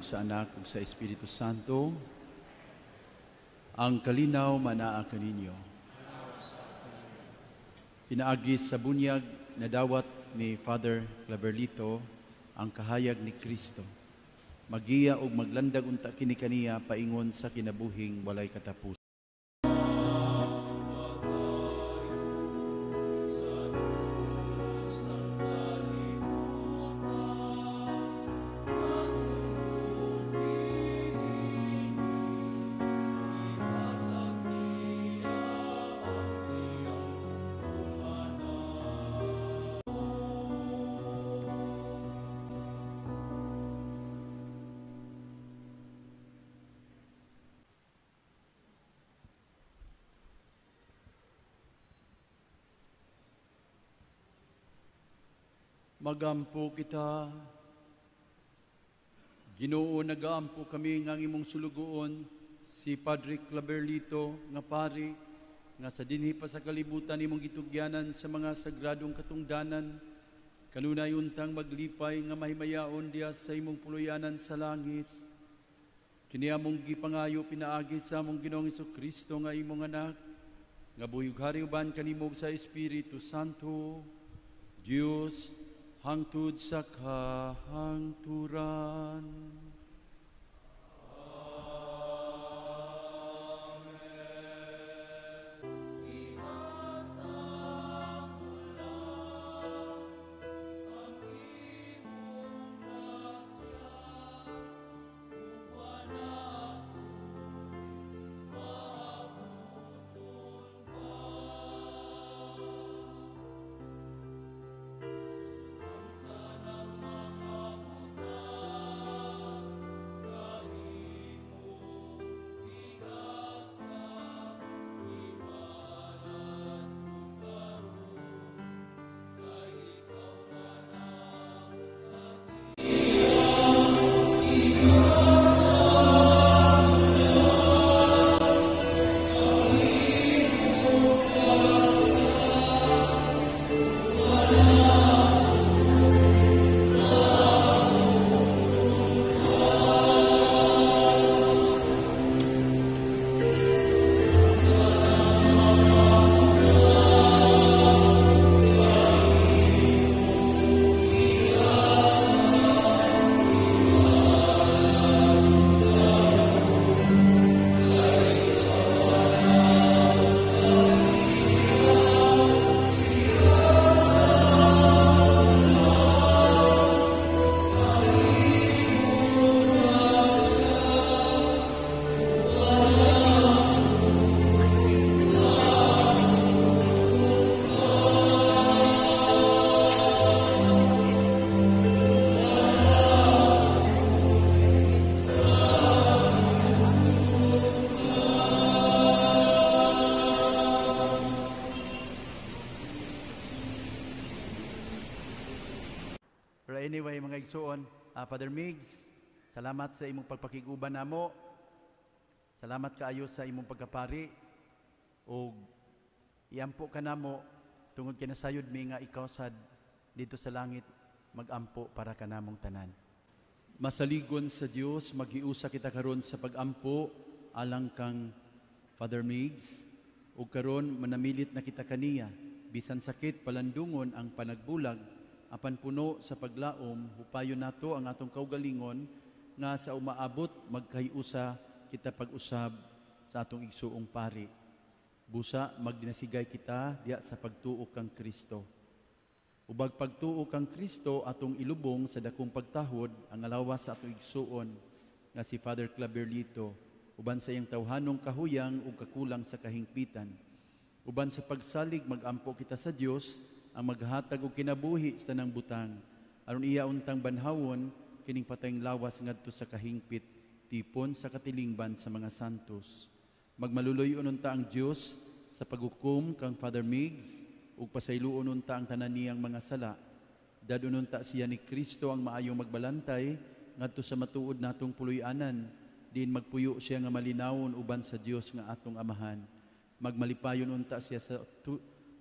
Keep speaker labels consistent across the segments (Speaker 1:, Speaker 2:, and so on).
Speaker 1: Ug sa Anak, ug sa Espiritu Santo. Ang kalinaw manaa kaninyo. Pinaagi sa bunyag na dawat ni Father Claverlito ang kahayag ni Kristo. Magiya ug maglandag unta kini kaniya paingon sa kinabuhing walay katapusan. Magampo kita. Ginoo, nagaampo kami nga ang imong sulugoon si Padre Claverlito nga pari nga sa dinhi pa sa kalibutan imong gitugyanan sa mga sagradong katungdanan, kanunay untang maglipay nga mahimayaon diha sa imong puluyanan sa langit. Kini among gipangayo pinaagi sa among Ginoong Kristo nga imong anak nga buhi ug hari uban kanimo sa Espiritu Santo, Dios, hangtod sa kahangturan.
Speaker 2: Ihatag mo lang ang imong grasya, uban ako'y maabuton pa. Ang tanang mga butang kaimong gigasa, ihalad ko karon, kay ikaw man ang tag-iya. Ihatag mo lang ang imong grasya, uban ako'y maabuton pa. Ang tanang mga butang kaimong gigasa, ihalad ko karon, kay ikaw man ang tag-iya. Ihatag mo lang ang imong grasya, uban ako'y maabuton pa. Uban ako'y maabuton pa.
Speaker 1: Pero anyway, mga igsuon, Father Migs, salamat sa imong pagpakiguban namo. Salamat kaayo sa imong pagkapari. Og iampo ka namo tungod kay nasayod mi nga ikaw sad dito sa langit magampo para kanamong tanan. Masaligon sa Dios, maghiusa kita karon sa pagampo alang kang Father Migs, ug karon manamilit na kita kaniya bisan sakit palandungon ang panagbulag, apan puno sa paglaom hupayon nato ang atong kaugalingon nga sa umaabot magkahiusa kita pag-usab sa atong igsuong pari. Busa magdinasigay kita diya sa pagtuo kang Kristo. Ubag pagtuo kang Kristo atong ilubong sa dakong pagtahod ang alawas sa atong igsuon nga si Father Claverlito, uban sa iyang tawhanong kahuyang ug kakulang sa kahingpitan. Uban sa pagsalig magampo kita sa Dios ang maghatag og kinabuhi sa tanang butang, aron iya untang banhawon kining patayng lawas ngadto sa kahingpit tipon sa katilingban sa mga santos. Magmaluloy unta ang Dios sa paghukom kang Father Migs ug pasayloon unta ang tanan niyang mga sala. Dadon unta siya ni Kristo ang maayong magbalantay ngadto sa matuod natong puloy-anan, diin magpuyo siya nga malinawon uban sa Dios nga atong Amahan. Magmalipayon unta siya sa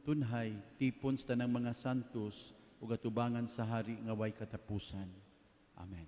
Speaker 1: tunhay tipon sa tanang mga santos ug atubangan sa hari nga way katapusan. Amen.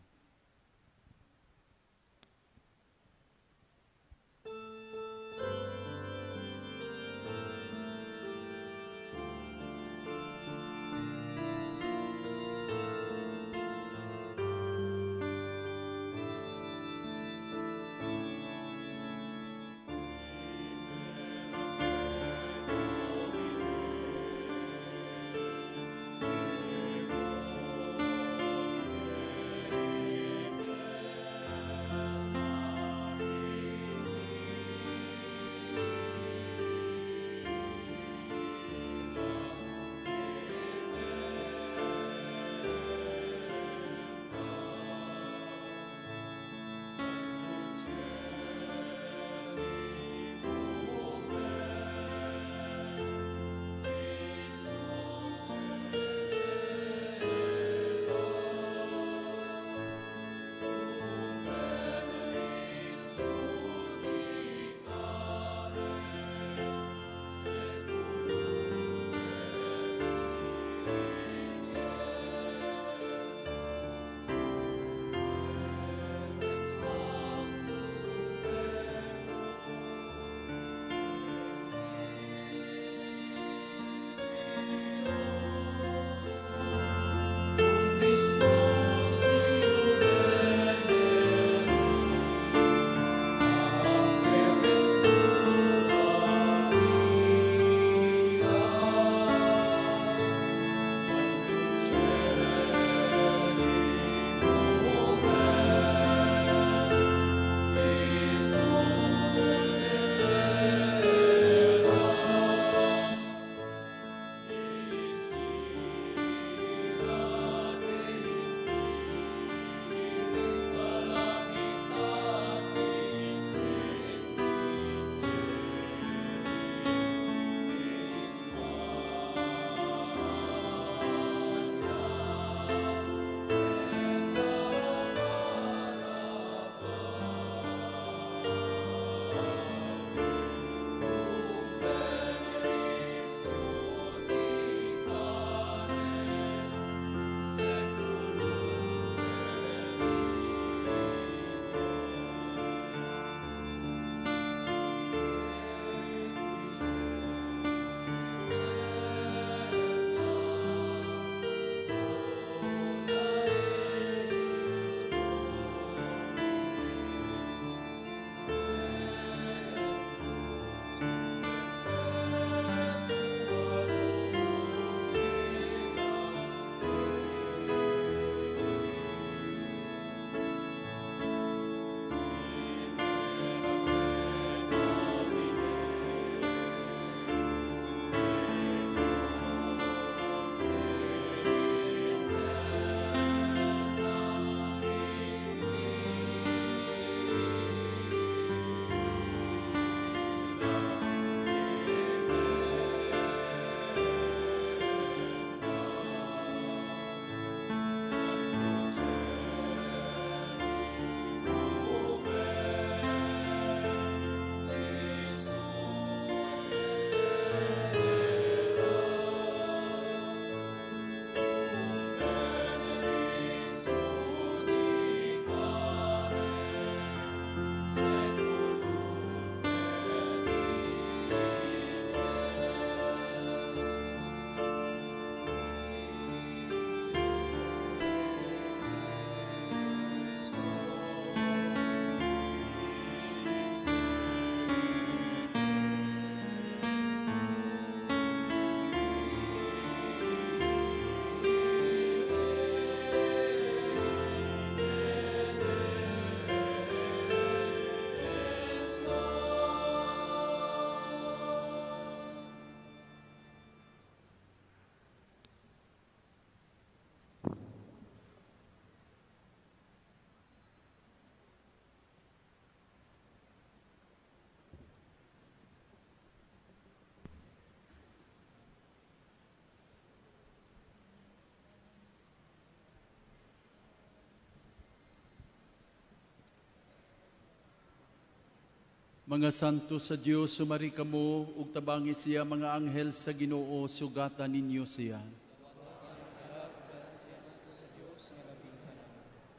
Speaker 1: Mga santo sa Dios, sumari kamo ug tabangi siya. Mga anghel sa Ginoo, sugata ninyo siya.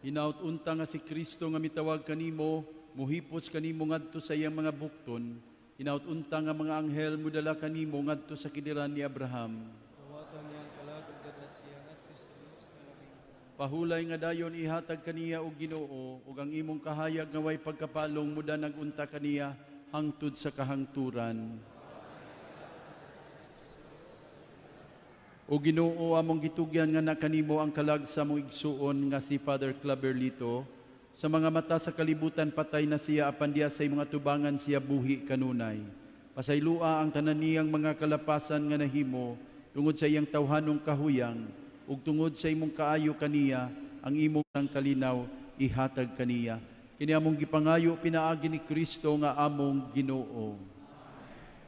Speaker 1: Hinaut unta nga si Kristo nga mitawag kanimo, muhipos kanimo ngadto sa iyang mga bukton. Hinaut unta nga mga anghel mudala kanimo ngadto sa kidiran ni Abraham. Pahulay nga dayon ihatag kaniya og Ginoo ug ang imong kahayag nga way pagkapalong mudanag unta kaniya hangtod sa kahangturan. O Ginoo, among gitugyan nga nakanimo ang kalag sa among igsuon nga si Father Claverlito. Sa mga mata sa kalibutan patay na siya, apan diya sa imong atubangan siya buhi kanunay. Pasaylua ang tanan niyang mga kalapasan nga nahimo tungod sa iyang tawhanong kahuyang ug tungod sa imong kaayo kaniya, ang imong kalinaw ihatag kaniya. Kini among gipangayo pinaagi ni Kristo nga among Ginoo.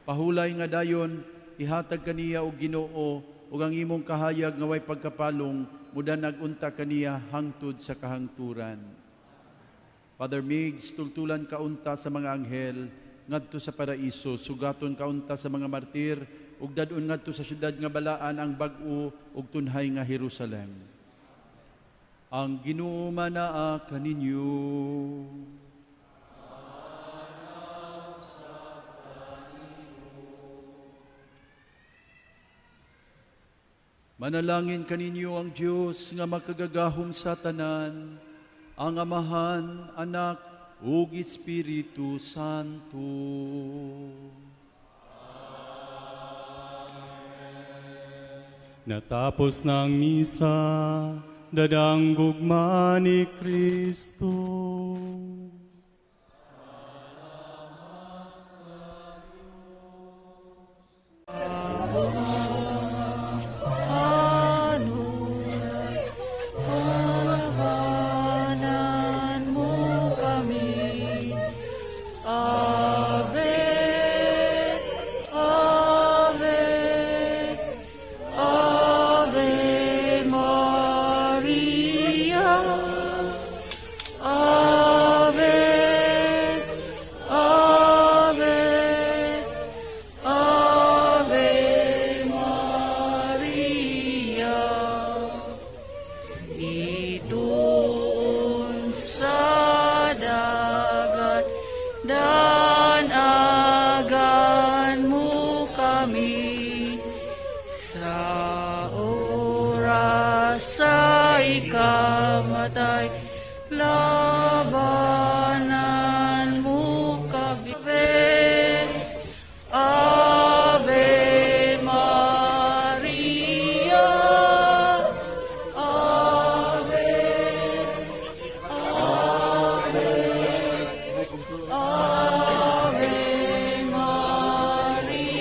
Speaker 1: Pahulay nga dayon ihatag kaniya og Ginoo ug ang imong kahayag nga way pagkapalong mudanag unta kaniya hangtod sa kahangturan. Father Migs, tultulan kaunta sa mga anghel ngadto sa paraiso, sugaton kaunta sa mga martir ug dad-on ngadto sa syudad nga balaan ang bag-o ug tunhay nga Jerusalem. Ang Ginoo manaa kaninyo. Manalangin kaninyo ang Dios nga makagagahom sa tanan, ang Amahan, Anak, ug Espiritu Santo.
Speaker 3: Natapos na ang misa, dadang gugma ni Kristo.
Speaker 2: Salamat sa Diyos. Anunay, pagbanan mo kami. Ave, Ave, Ave Maria, Ave, Ave, Ave Maria. Ituon sa dagat, danagan mo kami. Sa oras sa ikamatay, labanan mo kami. Ave, Ave Maria, Ave, Ave, Ave Maria.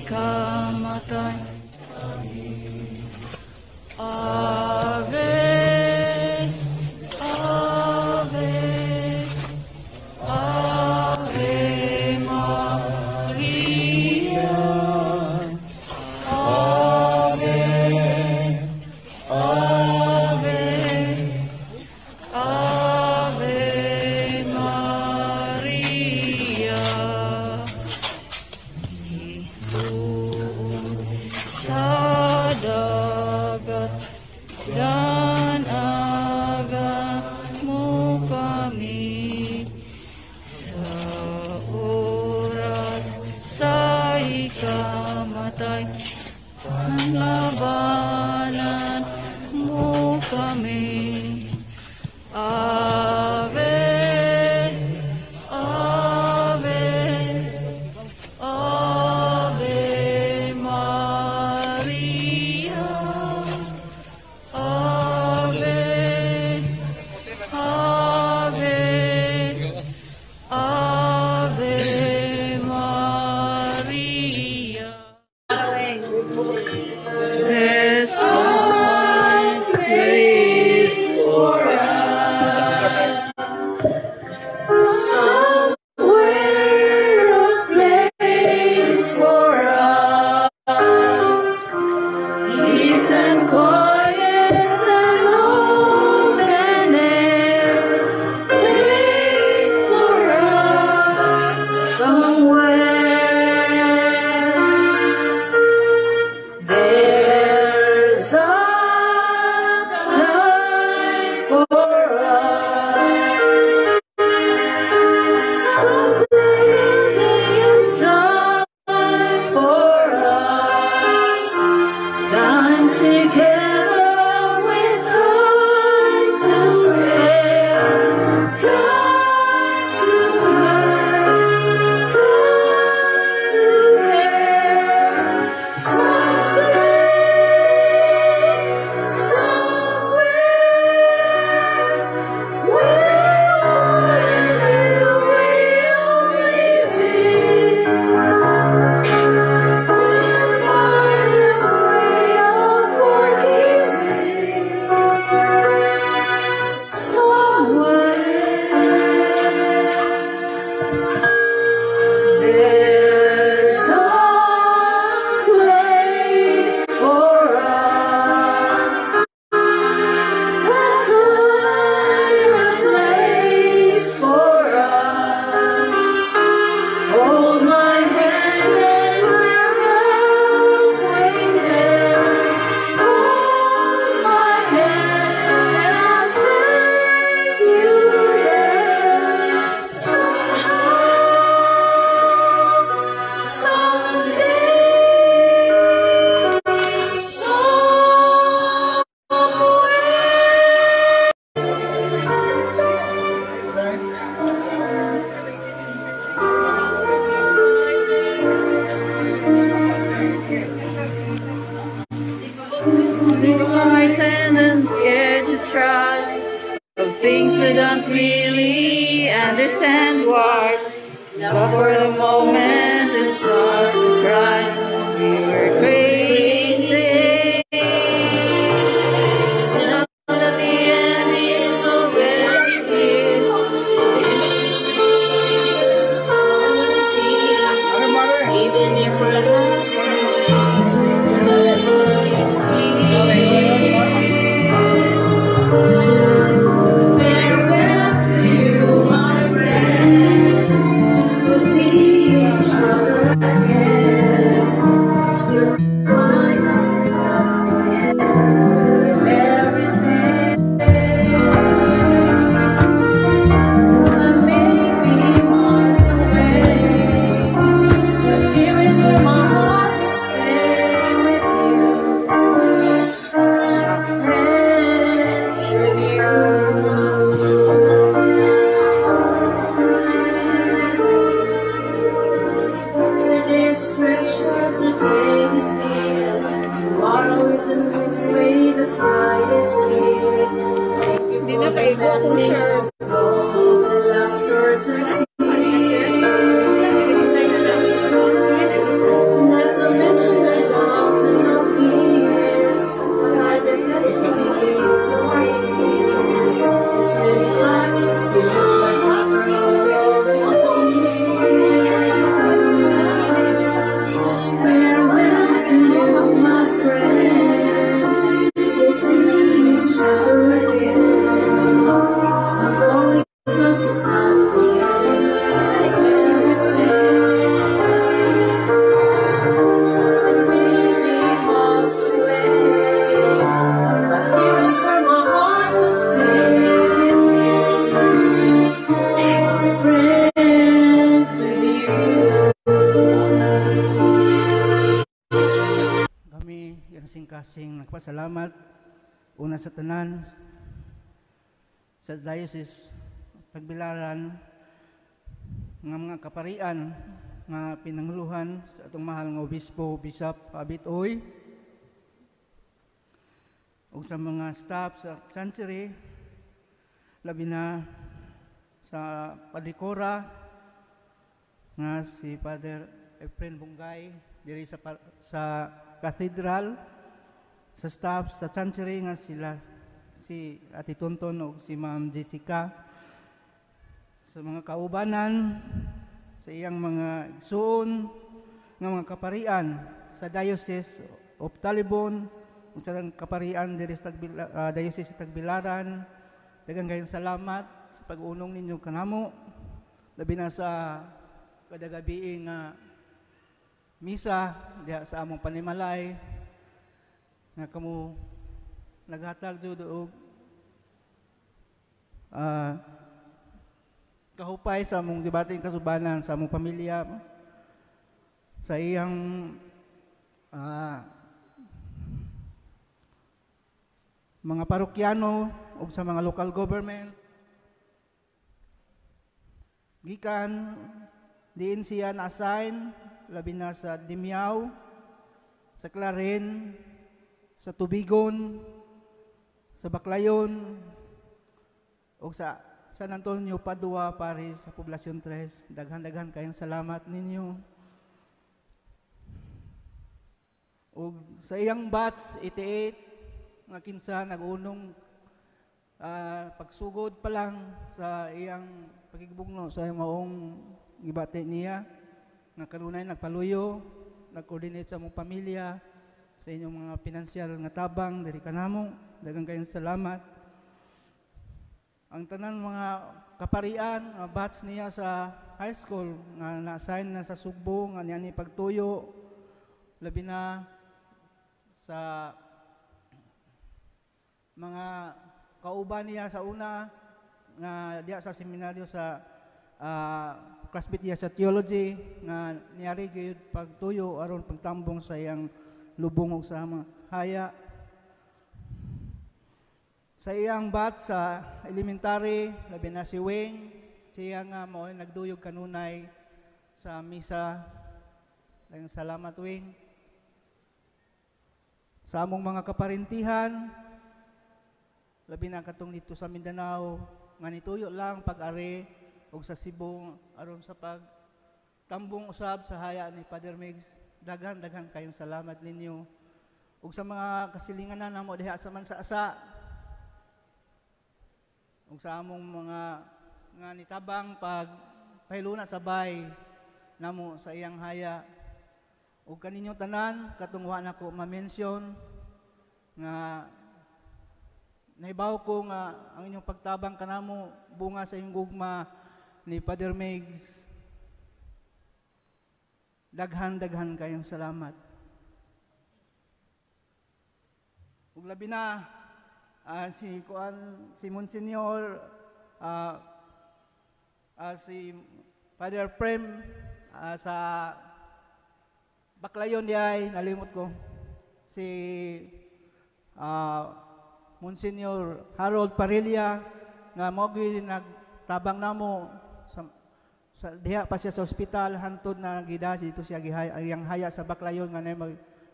Speaker 2: Ikamatay. Ave, Ave, Ave Maria. Ave, Ave, Ave Maria. Ituon sa dagat, danaga mo kami sa oras sa ikamatay, labanan mo kami. Ave, Ave, Ave Maria. Ave, Ave, Ave Maria. There's a place for us. Somewhere a place for us. Peace and quiet and open air. Wait for us somewhere. There's a time for us. Someday a time for us. Time together with time to spare. Time to learn, time to care. Someday, somewhere, we'll find a way of living. We'll find this way of forgiving. Somewhere there's a place for us. A time, a place for us. Hold my hand and we're halfway there. Hold my hand and I'll take you there. Somehow, someday, somewhere. Frightened and scared to try of things we don't really understand why. Now for the moment it's hard to cry. We were crazy. Now that the end is already here. Even if we're lost in ways, it's clear. Farewell to you, my friend. We'll see each other again. Goodbye doesn't tell the end of everything. I may be miles away, but here is where my heart will stay with you, my friend, with you. Today is pressure, today is near. Tomorrow isn't which way the sky is clear. Thank you for the memories of all the laughter and tears. Not to
Speaker 4: Kasing-kasing nagpasalamat una sa tanan sa Diocese Tagbilaran nga mga kaparian nga pinanguluhan sa atong mahal nga obispo, Bishop Abit Uy, ug sa mga staff sa Chancery, labi na sa Padikora nga si Father Efren Bungay diri sa Cathedral, sa staff sa Chancery nga sila si Ate Tonton ug si Ma'am Jessica, sa mga kaubanan, sa iyang mga igsoon nga mga kaparian sa Diocese of Talibon ug sa kaparian diri sa Diocese sa Tagbilaran. Daghang kayong salamat sa pag-unong ninyo kanamo, labi na sa kada gabi nga misa diha sa among panimalay nga kamo naghatag jud og kahupay sa among gibating kasubanan, sa among pamilya, sa iyang mga parokyano ug sa mga local government. Gikan diin siya na-assign, labi na sa Dimiao, sa Clarin, sa Tubigon, sa Baclayon, ug sa San Antonio, Padua, Paris, sa Poblacion 3. Daghan-daghan kayong salamat ninyo. Ug sa iyang batch 88, nga kinsa nag-unong pagsugod pa lang sa iyang pakigbugno sa maong gibati niya, nga kanunay nagpaluyo, nag-coordinate sa among pamilya, sa inyong mga pinansyal nga tabang diri kanamo. Daghang kayong salamat. Ang tanan mga kaparian, nga batch niya sa high school nga na-assign na sa Sugbo nga niya ni pagtuyo, labi na sa mga kauban niya sa una nga diya sa seminaryo sa classmate niya sa theology nga niari gyud pagtuyo aron pagtambong sa iyang lubong ug sa mga haya. Sa iyang batch sa elementary, labi na si Wing, siya nga mao nagduyog kanunay sa misa. Daghang salamat, Wing. Sa among mga kaparintihan, labi na katong dito sa Mindanao, nga nituyo lang pag-ari og sa Cebu aron sa pagtambong usab sa haya ni Father Migs. Daghan-daghan kayong salamat ninyo. Ug sa mga kasilingan na namo diha sa Mansasa, ug sa among mga nga nitabang pag pahiluna sa bay namo sa iyang haya. Ug kaninyo tanan katong wa nako ma-mention nga nahibaw ko nga ang inyong pagtabang kanamo bunga sa inyong gugma ni Father Migs. Daghan-daghan kayong salamat. Ug labi na si kuan si Monsignor si Father Prem sa Baclayon diay, nalimot ko si Monsignor Harold Parilla nga mao gyud nagtabang namo sa diha pa siya sa ospital hantod na gida dito siya gihaya ang haya sa Baclayon nga nay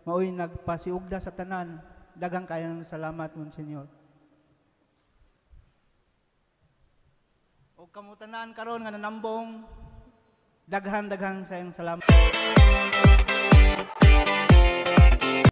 Speaker 4: maoy nagpasiugda sa tanan. Daghang kayang salamat, Monsignor. Og kamo tanan karon nga nanambong, daghan-daghang sayang salamat.